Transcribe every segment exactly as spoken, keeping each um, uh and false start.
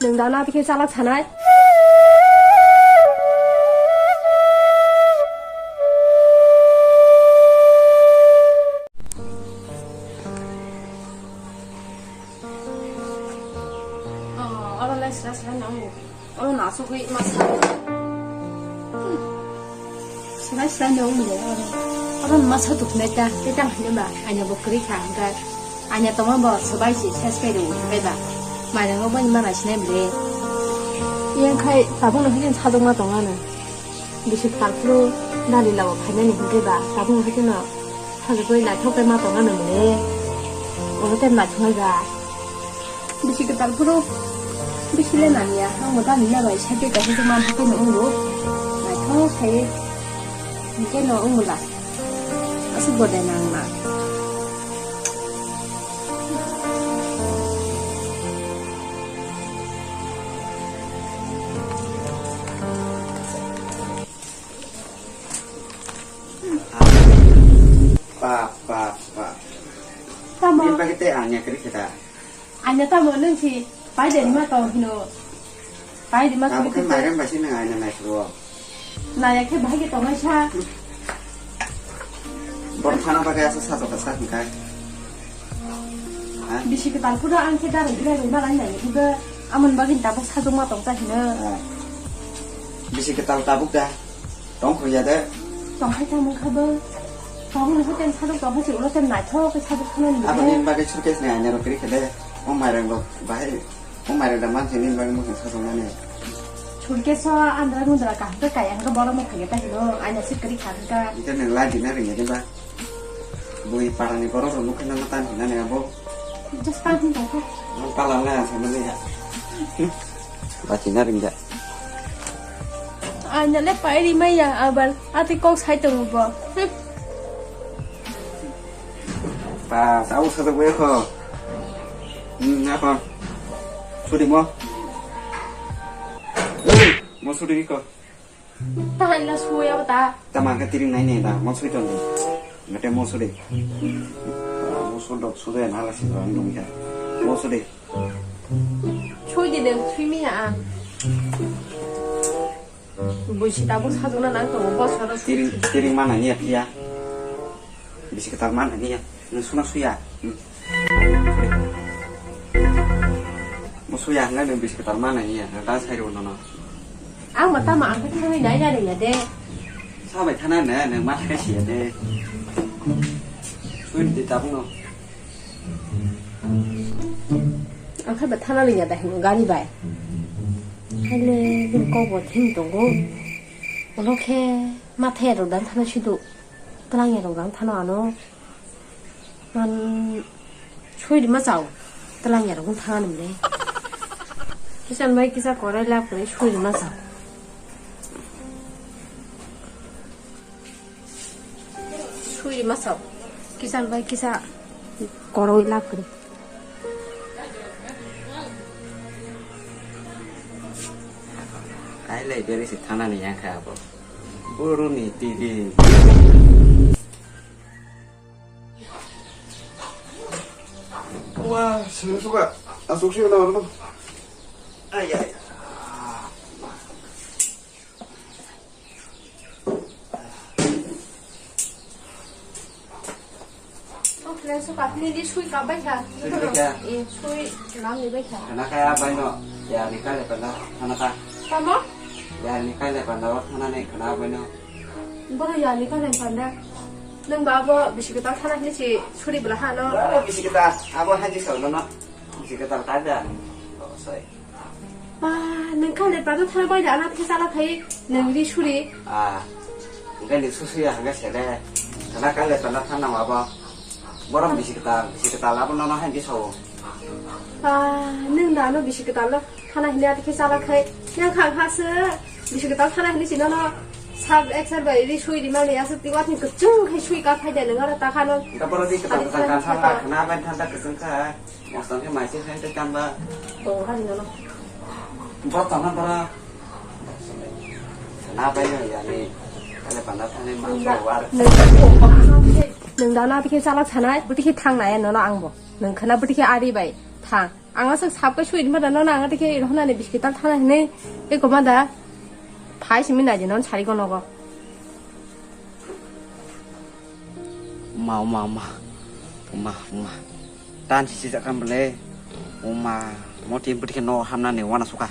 Nwng da na bikhe chalak sanai. Oh, oro le sra sra nang. Oro nasugwi masa. Hmm. Sra sra nang mo oro. Oro masa tuknai ta, te tang hino ba, anya bo kwrwi kha, hwnkhe anya tongma bo swbai se ses kai rw hwnkhe ba. Mairango boni mana sinai ble. Yang khai tabuk no hini sajwk ma tong ano. Bisi kwtal phuru dali lago phainani hwnkhe ba, tabuk no hini no sajwk bai naithok kai ma tong ano mle. Ono te naithok ba. Bisi kwtal phuru bisi le nangya, ang bo dali na bai side kaisa se man hakai no wngo. Naithok khai hwnkhe no wngo la. Aswk bo de nang ma. Pa, pa, pa. Tamo. Ini pakai teh anya kiri kita. Anya tamo nung si pai de ma tong hino. Pai de ma kiri kita. Kamu kan mairang basi nang anya naik ruo. Naya khe bahai khe tongnai sa. Bor thana bagwi asa sajok kha sak hwnkhe. Ha? Bisi kwtal phuru ang khe darang bilai rwna lai nai. Ibo amon bagwi tabuk sajwkma tong ta hino. Ha. Bisi kwtal tabuk da. Tong khruya de. Tong khai tamo kha bo. Tabuk ni hotel sajwk tong khai se ulo tem naithok khe sajwk khana ni. Abo ni bagwi suitcase ni anya rok kiri khede. O mairang rok bahai. O mairang da mansi ni bagwi mukhang sajwknani. Suitcase o andra gundra kaham khe kaya hwnkhe borok mukhang khe ta hino, aina se kwrwi kha hwnkhe. Ita nang lai dina ringya de ba. Bui parani borok rok nukhe nang tan hina nang abo. Just tan hin tongkha. Nang pala le asa mani ya. Ba dina ringya. Aina le pai ri maya abal ati kok sai tongo bo. Hmm. Ba, tabuk sajak bai kho. Hmm, na kho. Sudi mo. Ei, mo sudi kho. Tahai la suya ta. Tama ka tiring nai ne da, mo sui ton di. Mete mo sudi. Mo sudok sude na la si ran dong ya. Mo sudi. Sui di deng, sui mi ya. Buisi tabuk sajwkna nang tongo, bosoro. Tiring, tiring mana niya phiya. Bisi kwtal mana niya. Nwng suna suya. Hmm. Bo suya hwnga nwng bisi kwtal mana niya. Nwng ta sai rw nono. Ang ma tama ang khe thangwi nai nai ya de. Sabai thana ne nwng ma thangwi siya de. Sui di tabuk no. Ang khe ba thana liya da hino gari bai. Haile bini kok bo thim tongo. Ulo khe ma thaya rok dan thana sidu. Twlangya rok dan thana ano. Man sui rima chao. Twlangya rok thana nimle. Kisan bai kisa korai lab kore sui rima chao. Sui masa. Kisa bai kisa koroi laphuri. Ai lai beri si thana ni yang kha abo. Buru ni tiri. Wah, sini suka. Asuk sih udah. Ay, ay. Nini di sui kabai kha. Sui kabai kha? Eh, sui nang ni bai kha. Khana kaya bai no. Ya ni kale panda khana ka. Tamo? Ya ni kale panda wa khana ni khana bai no. Boro ya ni kale panda. Nang ba bo bisi kwtal khana ni si suri bla ha no. Bisi kwtal abo haji sa no. Bisi kwtal ka da. Oh, sorry. Ba, nang kale panda thana bai da, ana thesa la khai, nang ri suri. Ah, hingke ni susu ya, hingke sele. Kana kale panda thana ma ba. Borok bisi kwtal, bisi kwtal abo nono hai di sao. Ba, nang da no bisi kwtal no thana hini ati khe sala khai. Nang kha kha se, bisi kwtal thana hini si nono. Sab ek sar bai ri sui di mani, asuk ti watni kwchung khai sui ka phai de nang aro ta kha no. Hingke borok di kwtal kwtal kan thana, kana bai thana kwchung kha. Mostan khe mai se hai tei tamba. Tong kha ni nono. Borok tongna borok. Na bai no yani. Kale panda thani ma. Nung da, war. Nung da na bikhe chalak sanai, bwtwi khe thang nai nono ang bo. Nung khana bwtwi khe ari bai. Tha, ang aswk sap kai sui ma da no, ang tei khe iro hwnani biskit tal thana hinwi eko ma da. Phai simi nai di non sari kono go. Ma, ma, ma. Ma, ma. Tan si si jakam bele. Uma, moti budi ke no hamna ne wana suka.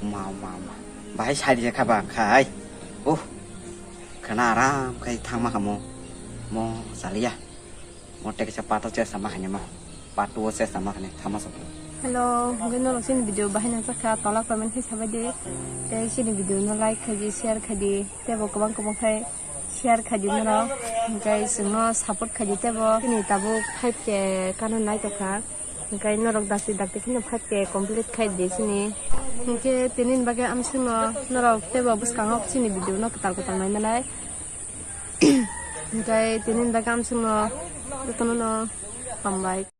Ma, ma, ma. Bahai sari je khaba khai. Oh. Kana aram khai thangma kamo. Mo saliya. Mo teke sa pato che sama khanya ma. Patu se sama khanya thama so. Hello, hingke norok chini video bahai nang jakha tola comment khe sabai di. Tei chini video no like khai di, share khai di. Tei bo kwbang kwbang khai share khai di norok. Hingke chwngno support khai di tei bo. Chini tabuk five K kano nai tokha. Hingke norok dakti dakti kheno five K complete khai di chini. Hingke tini bagwi amswkno norok tei bo bwskango chini video no kwtal kwtal nai manai. Hingke tini bagwi amswkno jotono no hambai.